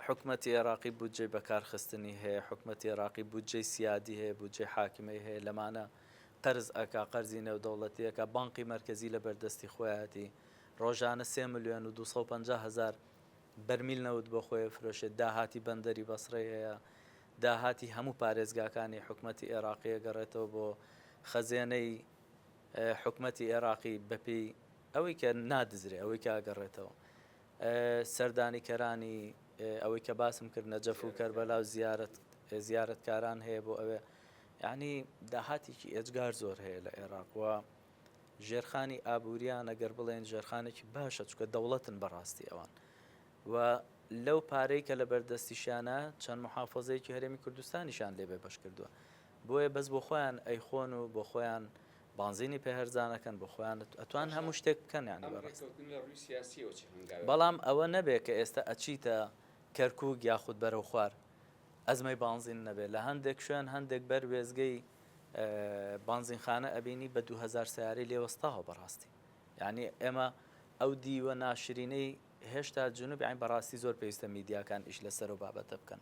حکومەتی ئێراقی بودجەی بەکارخستنی هەیە، حکومەتی ئێراقی بودجەی سیادی هەیە، بودجەی حاکمەی هەیە، لەمانە قەرز ئەکا، قەرزی نێودەوڵەتی ئەکا، بانقی مەرکەزی لە بەردەستی خۆیەتی، ڕۆژانە سێ ملیۆن و 250 هەزار بەرمیل نەوت بۆ خۆی ئەفرۆشێت، داهاتی بەندەری بەسڕەی هەیە، داهاتی هەموو پارێزگاکانی حکومەتی ئێراقی ئەگەڕێتەوە بۆ خەزێنەی حکومەتی ئێراقی بەپێی ئەوەی کە نادزرێ ئەوەی کە ئەگەڕێتەوە. سەردانیکەرانی ئەوەی کە باسم کرد نەجەف و کەربەلا و زیارەت زیارەتکاران هەیە بۆ ئەوێ یعنی داهاتێکی ئێجگار زۆر هەیە لە عێراق و ژێرخانی ئابووریان ئەگەر بڵێن ژێرخانێکی باشە چکە دەوڵەتن بەڕاستی ئەوان و لەو پارەی کە لە بەردەستیشیانە چەند محافظەیەکی هەرێمی کوردستانیشان لێ بێ بەش کردووە بۆیە بەس بۆ خۆیان ئەیخۆن و بۆ خۆیان بانزینی پێ هەرزانەکەن بۆ خۆیان ئەتوان هەموو شتێک بکەن یانی بەڕاست. بەڵام ئەوە نەبێ کە ئێستا ئەچیتە کەرکوک یاخود بەرەو خوار ئەزمەی بانزین نەبێ لە هەندێک شوێن هەندێک بەر وێزگەی بانزینخانە ئەبینی بە 2000 سیارەی لێوەستاوە بەڕاستی یعنی ئێمە ئەو دیوە ناشرینەی هێشتا جنوب یانی بەڕاستی زۆر پێویستە میدیاکان ئیش لەسەر و بابەتە بکەن.